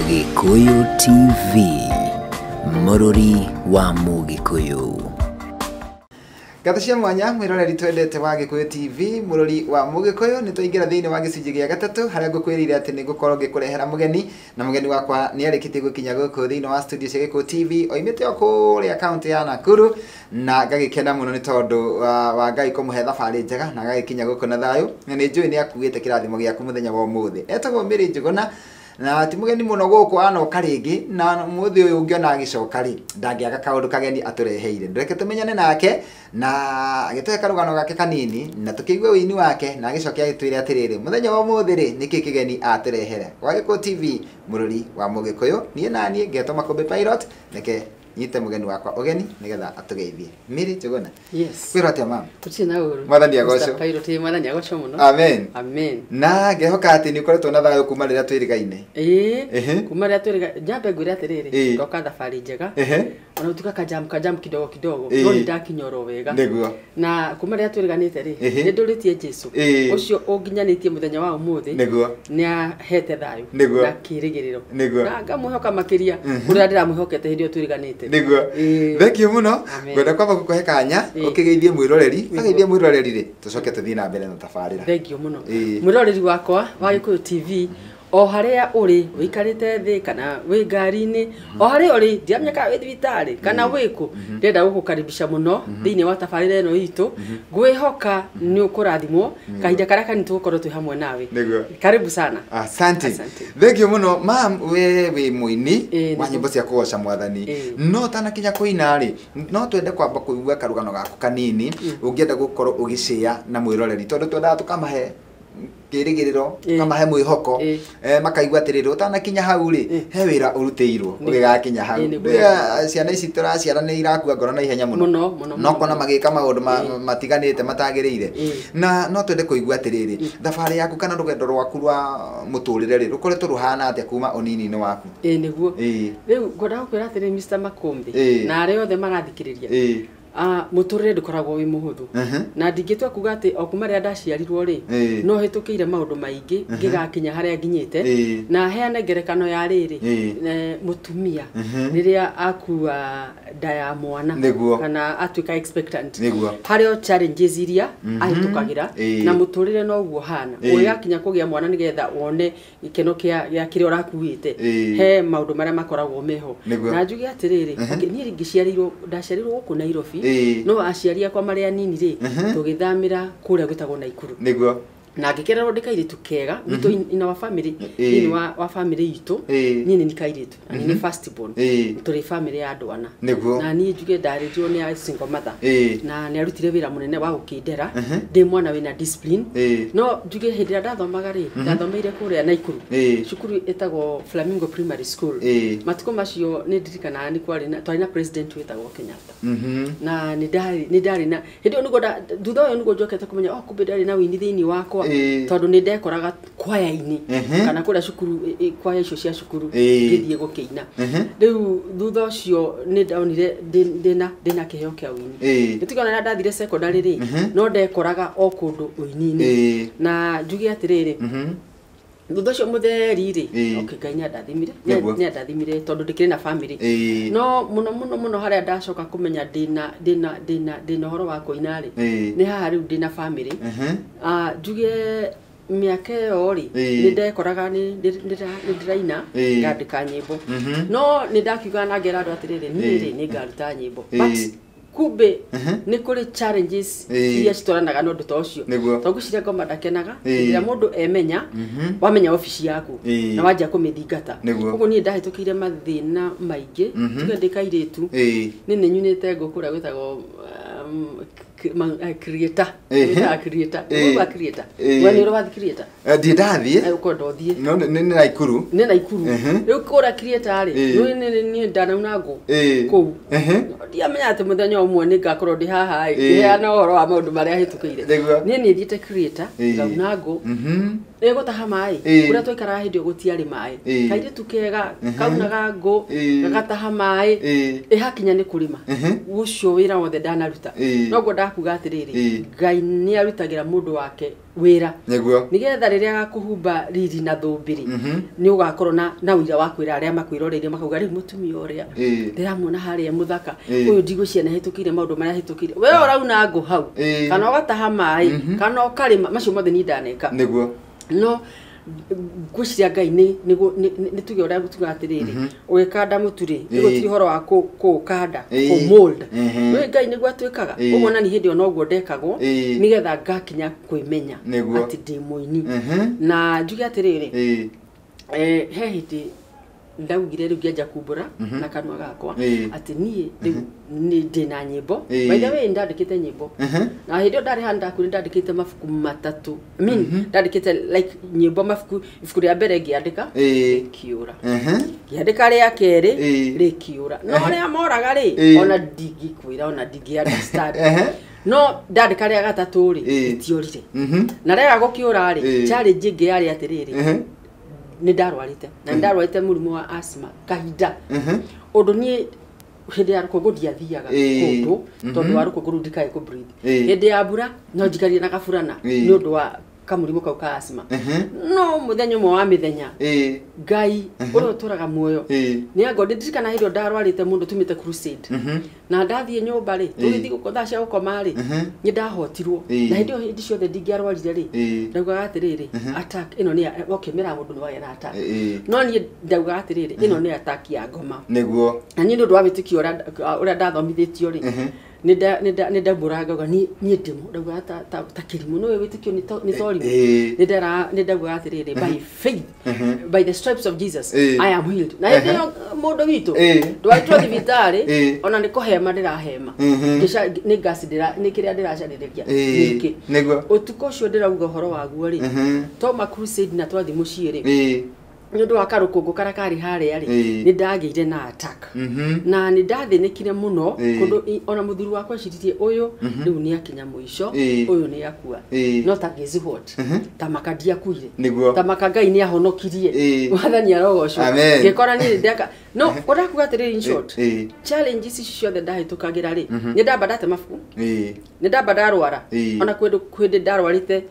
Gikuyu TV, Mũrũri wa Mũgĩkũyũ. Ngatho cia mwanya mwiroreri twendete wa Gikuyu TV, Mũrũri wa Mũgĩkũyũ. Nĩ twaingĩra thĩinĩ wa gĩcunjĩ gĩa gatatũ, harĩa ngũkwĩrĩire atĩ nĩ ngũkorwo ngĩkũrehera mũgeni, na mũgeni wakwa nĩ arĩkĩtie gũkinya gũkũ thĩinĩ wa studio cia Gikuyu TV, oimĩte o kũrĩa kaunti ya Nakuru, na ngagĩkena mũno nĩ tondũ wa Ngai kũmũhe thabarĩ njega na agagĩkinya gũkũ na thayũ, na nĩ njũĩ nĩ akuĩte kĩrathimo gĩaku mũthenya wa ũmũthĩ. Etagwo Mary Njũgũna, na ti mũgeni mũno gũkũ, anoka rĩngĩ, na mũthĩ ũyũ ũngĩona agĩcoka rĩ, ndangĩaga kaũndũ kageni atũreheire. Ndũreke tũmenyane nake na agĩtũhe karũgano gake kanini na tũkĩigue ũini wake, na agĩcoke agĩtwĩre atĩrĩrĩ, mũthenya wa ũmũthĩ rĩ, nĩkĩ kĩgeni atũrehere. Wa Gĩkũyũ TV, Mũrũri wa Mũgĩkũyũ, niĩ naniĩ ngetwo Makũmbĩ Pilot. Reke nyite mũgeni wakwa ũgeni nĩgetha atũgeithie. Mary Njũgũna. Yes. Kwĩrwo atĩa, mama? Tũtirĩ na ũru. Mwathani agocwo. Mr. Pilot, ĩ, Mwathani agocwo mũno. Amen. Amen. Na ngehoka atĩ nĩ ũkoretwo na thayũ kuma rĩrĩa twĩrĩgaine. Ĩĩ. Ehe. Kuma rĩrĩa twĩrĩga, njambe ngwĩre atĩrĩrĩ, ndoka thabarĩ njega. Ona gũtuĩka kajam kidogo kidogo, no nĩ ndakinya oro wega. Na kuma rĩrĩa twĩrĩganĩte rĩ, nĩ ndũrĩtie Jesũ. Ũcio ũnginyanĩtie mũthenya wa ũmũthĩ. Nĩ ahete thayũ. Na kĩĩrĩgĩrĩro. Na ngamwĩhoka makĩria kũrĩa ndĩramwĩhokete hĩndĩ ĩyo twĩrĩganĩte. Thank you mũno. Amen. Ngwenda kwamba gũkũhe kanya ũkĩgeithie mwĩroreri. Ageithie mwĩroreri rĩ, tũcoke tũthiĩ na mbere na tabarĩra. Thank you mũno. Mwĩroreri wakwa wa Gĩkũyũ TV, o harĩa ũrĩ, ũikarĩte thĩ kana wĩ ngari-inĩ, o harĩa ũrĩ, ndiramenya kana wĩ thibitarĩ kana wĩ kũ, ndĩrenda gũkũkaribisha mũno thĩinĩ wa tabarĩra ĩno itũ. Ngwĩhoka nĩ ũkũrathimwo kahinda karĩa kanini tũgũkorwo twĩ hamwe nawe. Karibu sana. Asante. Asante. Thank you mũno. Mam, we wĩ mũini wa Nĩguo. nyĩmbo cia kũgoca Mwathani. No ũtanakinya kũina rĩ, no twende kwamba kũigua karũgano gaku kanini ũngĩenda gũkorwo ũgĩcĩa na mwĩroreri, tondũ twendaga tũkamahe kĩrĩgĩrĩro, tũkamahe mwĩhoko, makaigua atĩrĩrĩ, ũtanakinya hau rĩ, he wĩra ũrutĩirwo ũgĩgakinya hau. Nĩguo. Rĩrĩa ciana ici tũraciara nĩ irakua ngoro na ihenya mũno. Mũno, mũno, No mũno. kona magĩka maũndũ matiganĩte matagĩrĩire. Na no twende kũigua atĩrĩrĩ, thabarĩ yaku kana rũgendo rwaku rwa mũtũrĩre rĩ, rũkoretwo rũhana atĩa kuma ũnini-inĩ waku? Ĩĩ, nĩguo. Rĩu ngwendaga gũkwĩra atĩrĩrĩ, Mr. Makũmbĩ, na arĩa othe marathikĩrĩria, mũtũrĩre ndũkoragwo wĩ mũhũthũ. Na ndingĩtua kuga atĩ o kuma rĩrĩa ndaciarirwo rĩ, no hĩtũkĩire maũndũ maingĩ ngĩgakinya harĩa nginyĩte. Na heane ngerekano ya rĩrĩ, mũtumia rĩrĩa akua nda ya mwana kana atuĩka expectant, harĩ o challenges iria ahĩtũkagĩra, na mũtũrĩre noguo hana. Ũgĩgakinya kũgĩa mwana nĩgetha wone gĩkeno gĩa kĩrĩa ũrakuĩte, he maũndũ marĩa makoragwo meho. Na njuge atĩrĩrĩ, okay, niĩ ngĩciarĩirwo, ndaciarĩirwo gũkũ Nairobi, no aciari akwa marĩ anini rĩ, tũgĩthamĩra kũrĩa gwĩtagwo Naikuru. Na ngĩkererwo ndĩ kairĩtu kega gwitũ, in our family, thĩinĩ wa family itũ, niĩ nĩ kairĩtu na nĩ first born. Tũrĩ family ya andũ ana. Na niĩ njuge ndarĩtio nĩ a single mother, na nĩ arutire wĩra mũnene wa gũkĩndera ndĩ mwana wĩna discipline. No njuge hĩndĩ ĩrĩa ndathomaga rĩ, ndathomeire kũrĩa Naikuru, cukuru ĩtagwo Flamingo Primary School. Matukũ macio nĩ ndirikanaga nĩ kwarĩ na, twarĩ na president wĩtagwo Kenyatta. Na nĩ ndarĩ na hĩndĩ ĩyo nĩguo thutha ũyũ nĩguo njokete kũmenya, oh, kumbe ndarĩ na wĩini thĩinĩ wakwa, tondũ nĩ ndekoraga kwaya-inĩ kana kũrĩa cukuru, kwaya icio cia cukuru, ngĩthiĩ gũkĩina. Rĩu thutha ũcio nĩ ndonire ndĩna kĩheo kĩa ũini. Nĩ tuge ona rĩrĩa ndathire secondary rĩ, no ndekoraga o kũndũ ũini-inĩ. Na njuge atĩrĩrĩ, thutha ũcio mũtheri rĩ, okay, Ngai nĩandathimire. Nĩandathimire tondũ ndĩkĩrĩ na family. No mũno mũno mũno harĩa ndacoka kũmenya ndĩna ũhoro wa kũina rĩ, nĩ haha rĩu ndĩna family. Njuge mĩaka ĩyo rĩ, nĩ ndekoraga nĩ ndĩraina, ngandĩka nyĩmbo. No nĩ ndakiuga na ngera andũ atĩrĩrĩ, niĩ rĩ, nĩ ngaruta nyĩmbo. But kumbe nĩ kũrĩ challenges iria citwaranaga na ũndũ ta ũcio. Tondũ ngwĩciria ngoma ndakenaga hĩndĩ ĩrĩa mũndũ emenya, wamenya obici yaku na wanjia kũmĩthingata. Ũguo niĩ ndahĩtũkĩire mathĩna maingĩ. Tuge ndĩ kairĩtu, nĩ nyunĩte ngũ kũrĩa gwĩtagwo creator. Gwĩtaga creator. Gwĩtaga creator. We nĩ ũrĩ wathiĩ creator? Ndirĩ ndathiĩ. Ũkwenda ũthiĩ. No nĩ Naikuru. Nĩ Naikuru. Rĩu kũrĩa creator rĩ, nĩ ndanauna ngũ kũu. Ndiamenya atĩ mũthenya ũmwe nĩ ngakorwo ndĩ haha ĩ, ngĩheana ũhoro wa maũndũ marĩa hĩtũkĩire. Niĩ nĩ thiĩte creator, ngauna ngũ. Gũtaha maĩ kũrĩa twaikaraga hĩndĩ ĩyo gũtiarĩ maĩ kairĩtu kega kaunaga ngũ gagataha maĩ ĩhakinya nĩ kũrĩma ũcio wĩra wothe ndanaruta noguo ndakuga atĩrĩrĩ Ngai nĩ arutagĩra mũndũ wake wĩra nĩgetha rĩrĩa agakũhumba riri na thũmbĩrĩ nĩ ũgakorwo na ũira wa kwĩra arĩa makwĩroreire makauga rĩu mũtumia ũrĩa ndĩramuona harĩa mũthaka ũyũ ndigwĩciria nĩ ahĩtũkĩire maũndũ marĩa ahĩtũkĩire we ũrauna ngũ hau kana ũgataha maĩ kana ũkarĩma macio mothe niĩ ndaneka nĩguo no ngwĩciria Ngai nĩ tuge ũrĩa tugaga atĩrĩrĩ ũgĩkanda mũtu rĩ gũtirĩ ũhoro wa kũũkanda kũ-mold nĩ Ngai nĩguo atuĩkaga ũguo na niĩ hĩndĩ ĩyo noguo ndekagwo nĩgetha ngakinya kwĩmenya atĩ ndĩ mũini na njuge atĩrĩrĩ he hĩndĩ ndaugire rĩu ngĩanjia kumbũra na kanua gakwa atĩ niĩ rĩu nĩ ndĩna nyĩmbo by the way ndandĩkĩte nyĩmbo na hĩndĩ ĩyo ndarĩ hana ndakuire ndandĩkĩte mabuku matatũ I mean ndandĩkĩte like nyĩmbo mabuku ibuku rĩa mbere ngĩandĩka rĩkĩũra ngĩandĩka rĩa kerĩ rĩkĩũra no rĩa moraga rĩ ona ndingĩkwĩra ona ndingĩ understand no ndandĩka rĩa gatatũ rĩ rĩtiorire na rĩaga gũkĩũra rĩ challenge ĩngĩ yarĩ atĩrĩrĩ nĩ ndarwarĩte na nĩ ndarwarĩte mũrimũ wa asthma kahinda ũndũ niĩ hĩndĩ ya rũkũngũ ndiathiaga kũndũ tondũ wa rũkũngũ rũu ndikae kũ breathe hĩndĩ ya mbura no njikarire na gaburana nĩ ũndũ wa kamũrimũ kau ka asthma no mũthenya ũmwe wa mĩthenya Ngai ũrĩa ũtũraga muoyo nĩ anga ndirikana hĩndĩ ĩyo ndarwarĩte mũno tumĩte crusade na ndathiĩ nyũmba rĩ tũgĩthiĩ gũko thaa cia gũkoma rĩ nĩ ndahotirwo na hĩndĩ ĩyo hĩndĩ ciothe ndingĩarwarire rĩ ndaugaga atĩrĩrĩ attack ĩno nĩ okay mĩra mũndũ nĩ wagĩa na attack no niĩ ndaugaga atĩrĩrĩ ĩno nĩ attack ya ngoma nĩguo na niĩ nĩ ũndũ wa wĩtĩkio ũrĩa ndathomithĩtio rĩ nĩ ndambũraga ngauga niĩ ndĩmũ ndaugaga ta kĩrimũ nĩwe wĩtĩkio nĩ torimũ nĩ ndaugaga atĩrĩrĩ by faith by the stripes of Jesus I am healed na hĩndĩ ĩyo mũndũ witũ ndwaritwo thibitarĩ ona nĩ kũhema ndĩrahema nĩ ngasi nĩ kĩrĩa ndĩracarĩrĩria nĩkĩ ũtukũ ũcio ndĩrauga ũhoro waguo rĩ twauma crusade na twathiĩ mũciĩ rĩ nĩ ũndũ wa karũkũngũ karĩa karĩ harĩa rĩ nĩ ndagĩire na attack na nĩ ndathĩnĩkire mũno kũndũ ona mũthuri wakwa eciririe ũyũ rĩu nĩ akinya mũico ũyũ nĩ akua no ta guess what ta maka ndiakuire ta maka Ngai nĩ ahonokirie Mwathani arogocwo ngĩkora niĩ ndeka no ũrakuga atĩrĩrĩ in short challenges ici ciothe ndahĩtũkagĩra rĩ nĩ ndamba ndate mabuku nĩ ndamba ndarwara ona kwĩ ndarwarĩte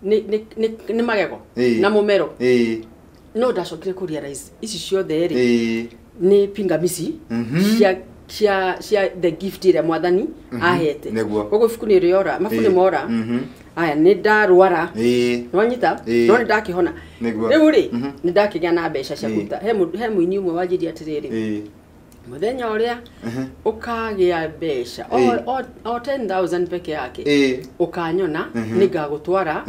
nĩ magego na mũmero no ndacokire kũ realize ici ciothe rĩ nĩ pingamizi cia the gift ĩrĩa Mwathani ahete koguo ibuku nĩ rĩora mabuku nĩ mora aya nĩ ndarwara nĩwanyita no nĩ ndakĩhona rĩu rĩ nĩ ndakĩgĩa na mbeca cia kũruta he mũini ũmwe wanjĩria atĩrĩrĩ mũthenya ũrĩa ũkagĩa mbeca o 10,000 peke yake ũkanyona nĩ ngagũtwara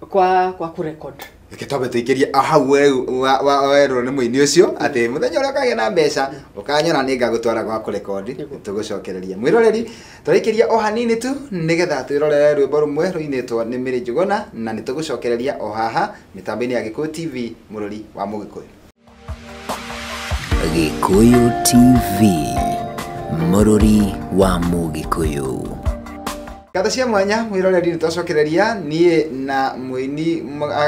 kwa kũrecord reke twambe tũikĩrie hau werwo nĩ mũini ũcio atĩ mũthenya ũrĩa ũkagĩa na mbeca ũkanyona nĩ ngagũtwara gwa kũrekondi tũgũcokereria mwĩroreri tũraikĩria o hanini tu nĩgetha twĩrorere rwĩmbo rũmwe rũinĩtwo nĩ Mary Njũgũna na nĩ tũgũcokereria o haha mĩtambo-inĩ ya Gĩkũyũ TV mũrori wa Mũgĩkũyũ. Gĩkũyũ TV mũrori wa Mũgĩkũyũ. Ngatho cia mwanya mwĩroreri nĩ twacokereria niĩ na mũini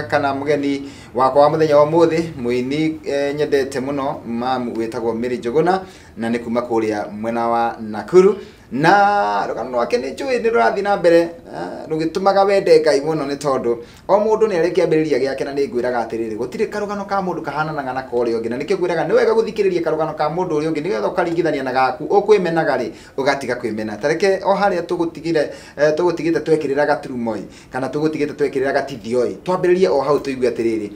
kana mũgeni wakwa wa mũthenya wa ũmũthĩ mũini nyendete mũno mamu wĩtagwo Mary Njũgũna na nĩ kuma kũrĩa mwena wa Nakuru na rũgano rwake nĩ njũĩ nĩ rũrathiĩ na mbere rũgĩtũmaga wende Ngai mũno nĩ tondũ o mũndũ nĩ arĩ kĩambĩrĩria gĩake na nĩ ngwĩraga atĩrĩrĩ gũtirĩ karũgano ka mũndũ kahananaga na ka ũrĩa ũngĩ na nĩkĩo ngwĩraga nĩ wega gũthikĩrĩria karũgano ka mũndũ ũrĩa ũngĩ nĩgetha ũkaringithania na gaku ũkwĩmenaga rĩ ũgatiga kwĩmena tareke o harĩa tũgũtigire tũgũtigĩte twekĩrĩra gaturumoi kana tũgũtigĩte twekĩrĩra gatithioi twambĩrĩrie o hau tũigue atĩrĩrĩ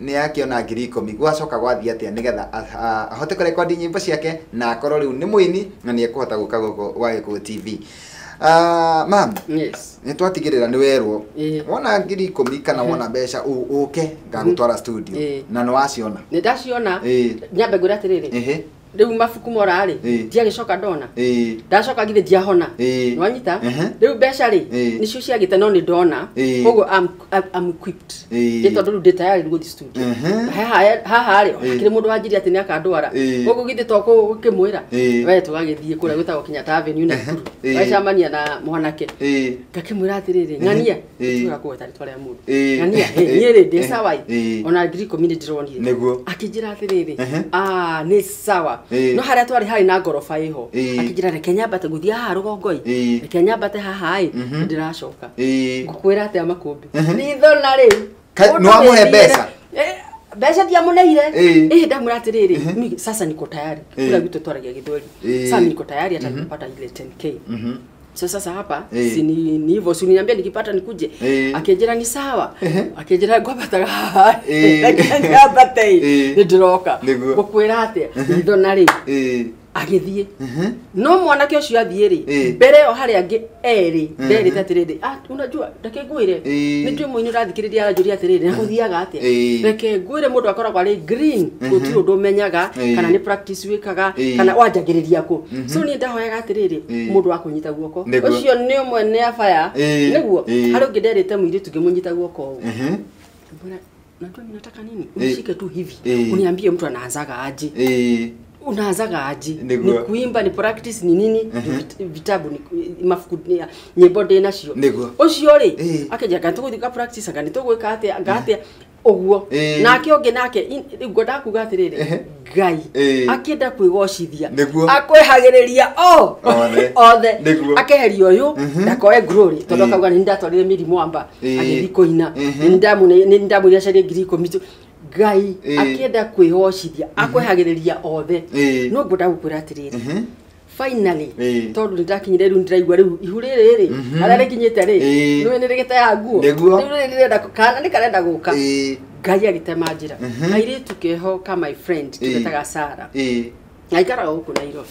nĩ akĩona 10,000 gwacoka gwathiĩ atĩa nĩgetha ahote kũrekondi nyĩmbo ciake na akorwo rĩu nĩ mũini na nĩ ekũhota gũka gũkũ wa Gĩkũyũ TV. Mam, yes nĩ twatigĩrĩra nĩ werwo wona 10,000 kana wona mbeca ũke ngagũtwara studio na nĩ waciona nĩ ndaciona nyambe ngwĩre atĩrĩrĩ Rĩu mabuku mora rĩ ndiagĩcoka ndona ndacoka githĩ ndiahona nĩwanyita rĩu mbeca rĩ nĩcio ciagĩte no nĩ ndona koguo I'm equipped nĩ tondũ rĩu ndĩ tayari gũthiĩ studio haha rĩ hakĩrĩ mũndũ wanjirie atĩ nĩakandwara koguo githĩ to gũkĩmwĩra we tũgagĩthiĩ kũrĩa gwĩtagwo Kenyatta Avenue Nakuru gacemania na mwanake ngakĩmwĩra atĩrĩrĩ ng'ania tũra kũgweta rĩtwa rĩa mũndũ ng'ania niĩ rĩ ndĩ sawa ona 10,000 nĩ ndĩronire akĩnjĩra atĩrĩrĩ nĩ sawa no harĩa twarĩ harĩ na ngoroba ĩho akĩnjĩra reke nyambate gũthiĩ haha rũgongo ĩ reke nyambate haha ĩ ndĩracoka ngũkwĩra atĩa Makũmbĩ ritho na rĩu nĩwamũhe mbeca mbeca ndiamũneire ndamwĩra atĩrĩrĩ sasa niko tayari kũrĩa gwitũ twaragia Gĩthweri sasa niko tayari hata nimepata ile 10K so sasa hapa si ni hivyo si uniambia nikipata nikuje akijira ni sawa akijira ngwambataga haha ngambate nĩ ndĩroka ngũkwĩra atĩa ritho na rĩu agĩthiĩ no mwanake ũcio athiĩ rĩ mbere ĩyo harĩ angĩ erĩ nderĩte atĩrĩrĩ unajua reke ngwĩre nĩ njũĩ mũini ũrathikĩrĩria aranjũria atĩrĩrĩ na gũthiaga atĩa reke ngwĩre mũndũ akoragwo arĩ green gũtirĩ ũndũ ũmenyaga kana nĩ practice wĩkaga kana wanjagĩrĩria kũ so niĩ ndahoyaga atĩrĩrĩ mũndũ wa kũnyita guoko ũcio nĩ ũmwe nĩ abaya nĩguo harĩ ũngĩ nderĩte mũirĩtu ngĩmũnyita guoko ũũ najua ninataka nini unishike tu hivi uniambie mtu anaanzaga aje unaanzaga aje ni kuimba ni practice ni nini vitabu ni mafuku nyimbo ndĩ nacio ũcio rĩ akĩnjĩra kana tũgũthiĩ ka practice kana tũgwĩka atĩa ngaatĩa ũguo nake ũngĩ nake ngwendaga kuga atĩrĩrĩ Ngai akĩenda kwĩgocithia akwĩhagĩrĩria othe akeheria ũyũ ndakoe glory tondũ akauga nĩ ndatwarire mĩrimũ amba agĩthiĩ kũina nĩ ndamwĩrire acarie 10,000 Ngai akĩenda kwĩgocithia akwĩhagĩrĩria othe no ngwendaga gũkwĩra atĩrĩrĩ finally tondũ nĩndakinyire rĩu ndĩraigua rĩu ihu rĩrĩ rĩ harĩa rĩkinyĩte rĩ nĩũĩ nĩrĩgĩte ya nguo rĩu rĩrĩ rĩrenda kana nĩkarenda gũka Ngai agĩtema njĩra kairĩtu keho ka my friend tũgetaga Sara aikaraga huko Nairobi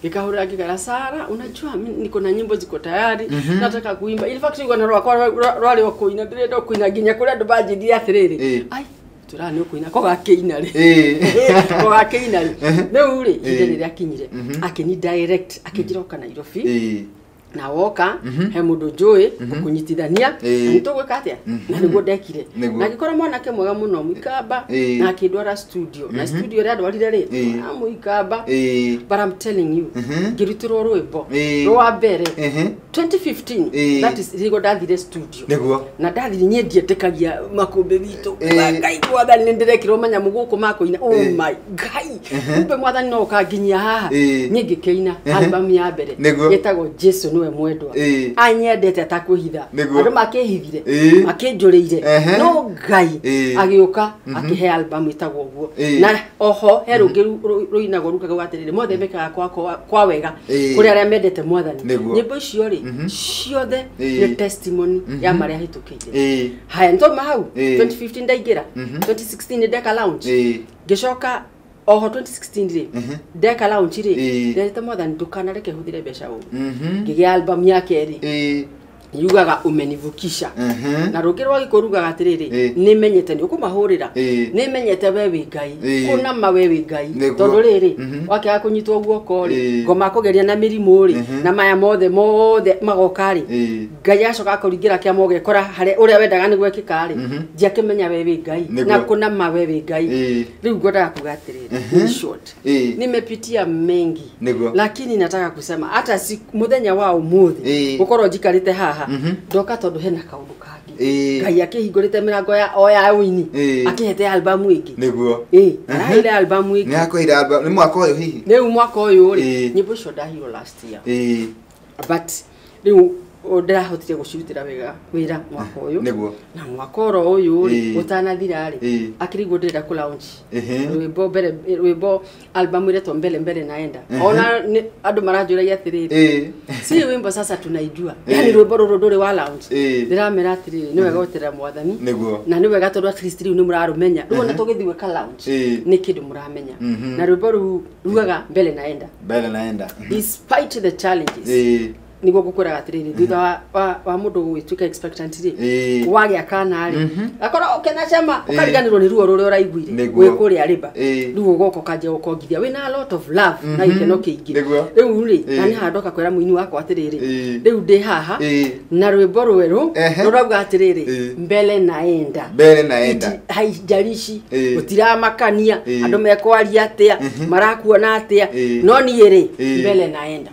ngikahurira ngikara Sara unajua niko na nyimbo ziko tayari nataka kuimba in fact rwĩmbo rwakwa rwarĩ o kũina ndĩrenda kũina nginya kũrĩa andũ banjĩrire atĩrĩrĩ ai tura nĩ ũkũina ko gakĩina rĩ ko gakĩina rĩ rĩu rĩ ihinda rĩrĩa akinyire akĩni direct akĩnjĩra ũka Nairobi na woka he mũndũ njũĩ ũkũnyitithania na nĩtũgwĩka atĩa na nĩguo ndekire na ngĩkora mwanake mwega mũno Mũikamba na akĩndwara studio na studio ĩrĩa andwarire rĩ Mũikamba but I'm telling you ngĩrutĩrwo rwĩmbo rwa mbere 2015 that is rĩgo ndathire studio na ndathire niĩ ndietĩkagia Makũmbĩ witũ Ngai mwathani nĩ ndĩrekĩrwo manyamũ gũkũ ma kũina oh my Ngai kumbe mwathani no ũkanginyia haha niĩ ngĩkĩina album ya mbere ĩtagwo Jesu niwe mwendwa anyendete atakwĩhitha andũ makĩhithire makĩnjũrĩire no Ngai agĩũka akĩhe album ĩtagwo ũguo na oho he rũngĩ rũinagwo rukaga atĩrĩrĩ mothe mekaga kwa wega kũrĩ arĩa mendete mwathani nyĩmbo icio rĩ ciothe nĩ testimony ya marĩa hĩtũkĩire haya nĩtwauma hau 2015 ndaingĩra 2016 ndeka launch ngĩcoka oho 2016 rĩ ndeka launch rĩ nderĩte mwathani ndũkanareke hũthĩre mbeca ũru ngĩgĩa album ya kerĩ yugaga umenivukisha na rũngĩ rwa Gĩkũyũ rugaga atĩrĩrĩ nĩmenyete nĩ ũkũmahũrĩra nĩmenyete we wĩ Ngai kũna ma we wĩ Ngai tondũ rĩrĩ wakĩaga kũnyitwo guoko rĩ ngoma kũgeria na mĩrimũ rĩ na maya mothe mothe magoka rĩ Ngai acoka akũringĩra kĩama ũgekora harĩa ũrĩa wendaga nĩ gwekĩka rĩ ndiakĩmenya we wĩ Ngai na kũna ma we wĩ Ngai rĩu ngwendaga kuga atĩrĩrĩ in short nimepitia mengi lakini nataka kusema hata mũthenya wa ũmũthĩ gũkorwo njikarĩte haha ndoka tondũ hena kaũndũ kangĩ Ngai akĩhingũrĩte mĩrango ya o ya ũini akĩhete album ĩngĩ nĩguo araheire album ĩngĩ nĩ akũheire album nĩ mwaka ũyũ hihi rĩu mwaka ũyũ rĩ nyĩmbo icio ndahirwo last year but rĩu ndĩrahotire gũcirutĩra wega wĩra mwaka ũyũ nĩguo na mwaka oro ũyũ rĩ ũtanathira rĩ akĩriguo ndĩrenda kũ launch rwĩmbo mbere rwĩmbo album ĩretwo mbele mbele naenda ona andũ maranjũragia atĩrĩrĩ si wimbo sasa tunaijua yani rwĩmbo rũrũ ndũrĩ wa launch ndĩramera atĩrĩrĩ nĩ wega gweterera mwathani na nĩ wega tondũ at least rĩu nĩ mũrarũmenya rĩu ona tũgĩthiĩ gwĩka launch nĩ kĩndũ mũramenya na rwĩmbo rũu rugaga mbele naenda mbele naenda despite the challenges Niguo ngukwiraga atiriri thutha wa mundu gwituika expectant ri wagĩa kana ri akorwo ukena cama ukariganirwo ni ruo ruria uraiguire wi kuria riba riu ugoka ukanjia gukongithia wina a lot of love na gikeno kiingi riu ri na ni handu akakwira muini wakwa atiriri riu ndi haha na rwimbo rweru rurauga atiriri mbele naenda mbele naenda haijalishi gutiramakania andu mekwaria atia marakuona atia no nie ri mbele naenda.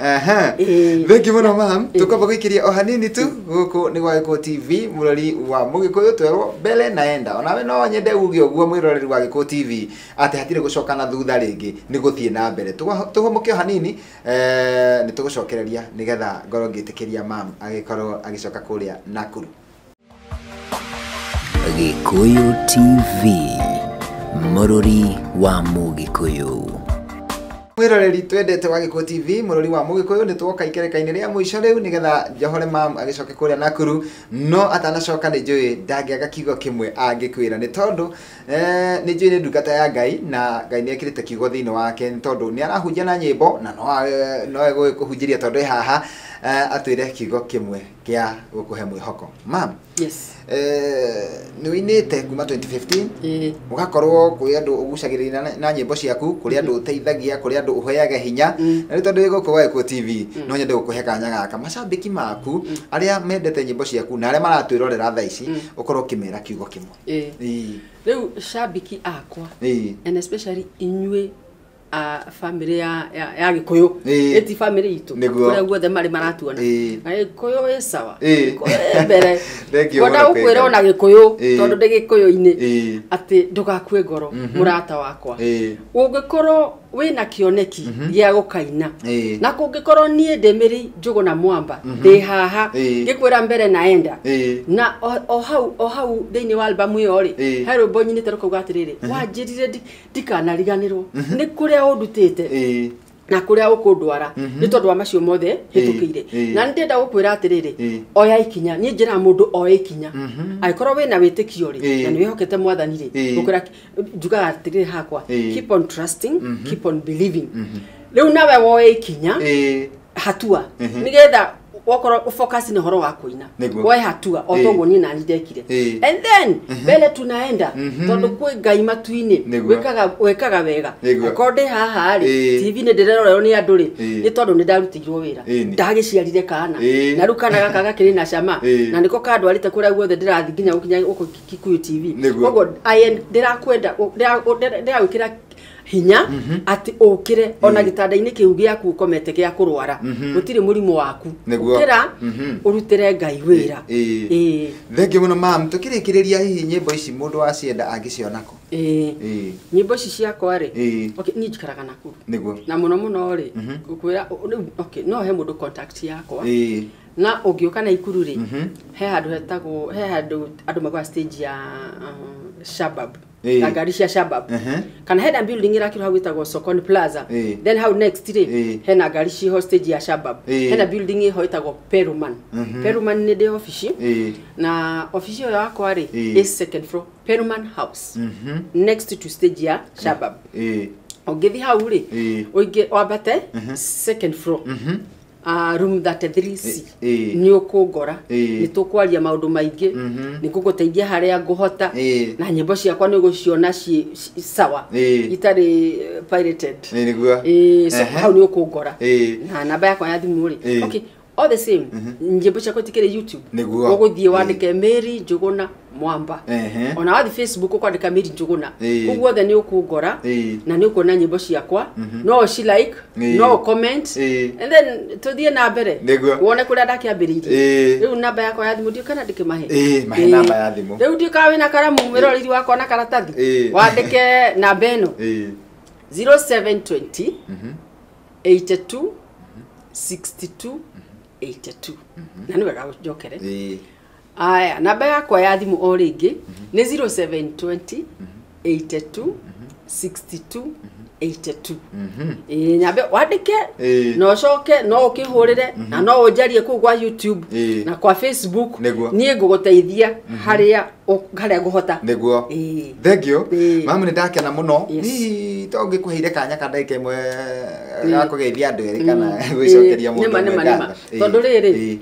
Thank you muno ma'am. Tukwamba gwikiria o hanini tu guku ni gwa Gikuyu TV murori wa Mugikuyu twerwo mbele naenda. Onawe no nyende uge uguo mwiroreri wa Gikuyu TV ati hatire gucoka na thutha ringi ni guthie na mbere. Tuhumuke o hanini ni tugucokereria nigetha ngorwo ngitikiria ma'am agikorwo agicoka kuria Nakuru. Gikuyu TV murori wa Mugikuyu. Mwiroreri twendete wa Gikuyu TV murori wa Mugikuyu ni twoka ikereka-inĩ rĩa mũico rĩu nigetha njohore mam agĩcoke kũrĩa Nakuru no atanacoka nĩ njũĩ ndangĩaga kiugo kĩmwe angĩkwĩra nĩ tondũ nĩ njũĩ nĩ ndungata ya Ngai na Ngai nĩ ekĩrĩte kiugo thĩinĩ wake nĩ tondũ nĩ arahunjia na nyĩmbo na no egũkũhunjĩria tondũ ĩ haha atwĩre kiugo kĩmwe kĩa gũkũhe mwĩhoko. Mam, yes, nĩ ũinĩte kuma 2015 ũgakorwo kwĩ andũ ũgucagĩrĩria na nyĩmbo ciaku kũrĩ andũ ũteithagia kũrĩ andũ ũheaga hinya na rĩu tondũ wĩ gũkũ gwa Gikuyu TV no nyende gũkũhe kanya gaka macambĩki maku arĩa mendete nyĩmbo ciaku na arĩa maratwĩrorera thaa ici ũkorwo ũkĩmera kiugo kĩmwe. Rĩu cambĩki akwa and especially inyuĩ a family ya Gikuyu eti family itu kuria guothe mari maratuona na Gikuyu ĩ sawa Gikuyu mbere kwenda gukwira ona Gikuyu tondu ndi Gikuyu-ini ati ndugakue ngoro murata wakwa ungikorwo wina kioneki gĩa gukaina na kungikorwo nie ndi Mary Njuguna Mwamba ndi haha ngikwira mbere naenda na o hau thiini wa albamu iyo ri he rwimbo nyinite rukauga atiriri wanjirire ndikanariganirwo ni kuria undutite na kuria ukundwara ni tondu wa macio mothe hitukiire na ndenda gukwira atiriri oya ikinya ni njira mundu oya ikinya agikorwo wina witikio ri na ni wihokete mwathani ri gukwira njugaga atiriri hakwa keep on trusting, keep on believing riu nawe woe ikinya hatua nigetha wakorwo focus ni horo wa kuina woe hatua o toguo ni nani ndekire and then mbele tunaenda tondu kwi Ngai matu-ini wekaga wega akorwo ndi haha ri TV ni ndirerorerwo ni andu ri ni tondu ni ndarutirwo wira ndagiciarire kana na riu kana gaka gakiri na cama na niko kandwarite kuria guothe ndirathi nginya gukinya guku Gikuyu TV koguo ndirakwenda ndiragwikira hinya ati ukire ona gitanda-inĩ kĩu gĩaku ũkomete gĩa kũrwara gũtirĩ mũrimũ waku ũkĩra ũrutĩre Ngai wĩra. Thengiũ mũno mam, tũkĩrĩkĩrĩria hihi nyĩmbo ici mũndũ wacienda angĩciona kũ? Nyĩmbo ici ciakwa rĩ, okay, niĩ njikaraga Nakuru na mũno mũno rĩ ngũkwĩra okay, no he mũndũ contact yakwa na ũngĩũka Nakuru rĩ he handũ hetagwo he handũ andũ magwa stage ya Shabab na ngari cia Shabab kana hena building irakirwo hau ĩtagwo Sokoni Plaza then how next rĩ hena ngari ciho stage ya Shabab hena building iho ĩtagwo Peruman. Peruman nĩ ndĩ ofici na ofici ĩyo yakwa rĩ is second floor Peruman House next to stage ya Shabab. Ũngĩthiĩ hau rĩ ũingĩ wambate second floor room 33C ni ukungora ni tukwaria maundu maingi ni nguguteithia haria nguhota na nyimbo ciakwa ni guciona ci sawa itari pirated so hau ni ukungora na namba yakwa ya thimu ri okay all the same nyimbo ciakwa itikiri YouTube uguthie wandike Mary Njuguna Mwamba ona wathi Facebook ukwandika Mary Njuguna koguo othe ni ukungora na ni ukuona nyimbo ciakwa no ci like no comment and then tuthie na mbere wone kuria ndakiambiriirie riu namba yakwa ya thimu ndio kana ndikimahe mahe namba ya thimu riu ndio ka wina karamu mwiroreri wakwa na karatathi wandike namba ino 0720 82 62 82 na nĩ wega njokere. Aya namba yakwa ya thimu o rĩngĩ nĩ 0720 82 62 82. Nyambe wandike na ucoke no ukihurire na no unjarie kuu kwa YouTube na kwa Facebook nie nguguteithia haria haria nguhota. Niguo. Thank you. Mamu ni ndakena muno. Ni to ngikuheire kanya ka ndagika imwe ga kugeithia andu eri kana gwicokeria mundu. Nima tondu riri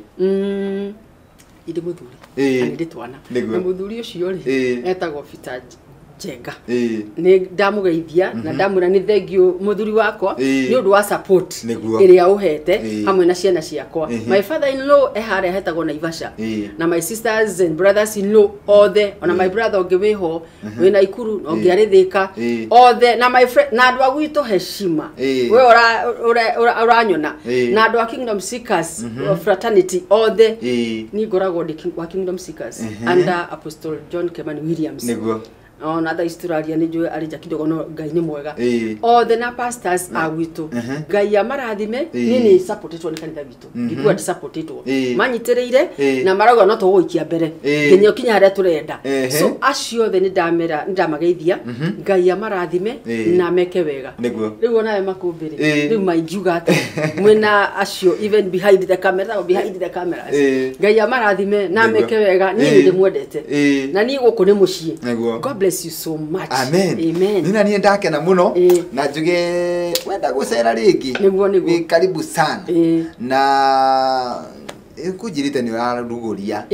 indi muthuri na ndi twana na muthuri ucio ri etagwo Peter Njenga. Ni ndamugeithia na ndamwira ni thank you muthuri wakwa ni undu wa support iria uhete hamwe na ciana ciakwa. My father in law e haria hetagwo Naivasha na my sisters and brothers in law othe ona my brother ungi wiho wina Ikuru na ungi ari Thika othe na my friend na andu a gwitu heshima we ura uranyona na andu a Kingdom Seekers fraternity othe ni ngoragwo ndi wa Kingdom Seekers under Apostle John Kimani Williams. Niguo. Ona thaa ici ni njũĩ arĩ nja kidogo no Ngai nĩ mwega. Othe na pastors a gwitũ Ngai amarathime. Niĩ nĩ supportĩtwo nĩ kanitha witũ ndikuga ndisupportĩtwo manyitĩrĩire na marauga no tũgũikia mbere nginya ũkinya harĩa tũrenda. So acio othe nĩ ndamera nĩ ndamageithia Ngai amarathime na meke wega. Rĩu onawe Makũmbĩ rĩu maingiuga atĩ mwĩna acio even behind the camera or behind the cameras Ngai amarathime na meke wega. Niĩ nĩ ndĩmwendete na niĩ gũkũ nĩ mũciĩ. God bless you so much. Amen. Amen. Nina niĩ ndakena muno na njuge wenda gucera ringi niguo niguo wi karibu sana na kunjirite ni uraruguria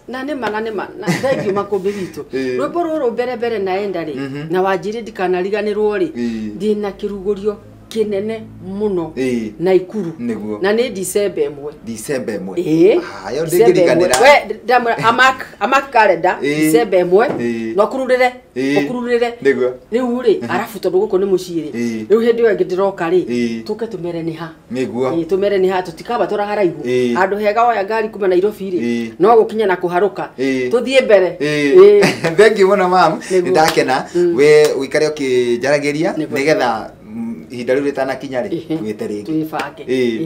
na nima na thank you Makũmbĩ witũ. Rwĩmbo rũrũ mbere mbere naenda rĩ na wanjire ndikanariganĩrwo rĩ ndĩna kĩrugũrio kinene muno na Ikuru na ni December 1. December 1. Ah yo ndingiriganira we ndamwira amak calendar December 1 no kururire ukururire niguo riu ri arafu tondu guku ni mucii ri riu hindi yo ngidiroka ri tuke tumere ni ha niguo tumere ni ha tutikaba turaharaihu andu hega woya ngari kuma Nairobi ri no gukinya na kuharuka tuthie mbere. Thank you muno mam, ndakena we uikare ukinjaragiria nigetha ihinda rĩu rĩtanakinya rĩ wĩte rĩngĩ twĩbange.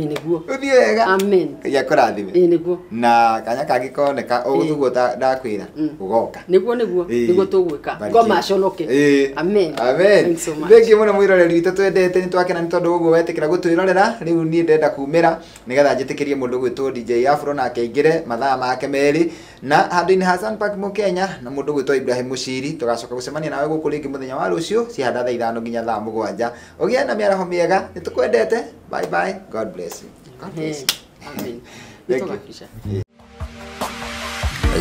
Nĩguo ũthiĩ wega. Amen. Ngai akũrathime. Nĩguo na kanya kangĩ koneka ũguo ndakwĩra ũgoka. Nĩguo nĩguo nĩguo tũgwĩka ngoma aconoke. Amen. Amen. Thank you mũno mwĩroreri witũ twendete, nĩ twakena nĩ tondũ ũguo wetĩkĩra gũtwĩrorera. Rĩu niĩ ndenda kumĩra nĩgetha njĩtĩkĩrie mũndũ gwĩtwo DJ Afro nake aingĩre mathaa make merĩ na handũ-inĩ ha Sunpark Mũkenya na mũndũ gwĩtwo Ibrahim Mushiri. Tũgacoka gũcemania nawe gũkũ rĩngĩ mũthenya wa rũciũ cihanda thaa 5 nginya thaa 7. Ũgĩe na mĩaraho mĩega, nĩ tũkwendete. Bye bye. God bless you. God bless you. Amen. Thank you.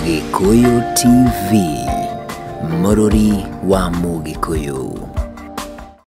Gikuyu TV, mũrũri wa Mũgĩkũyũ.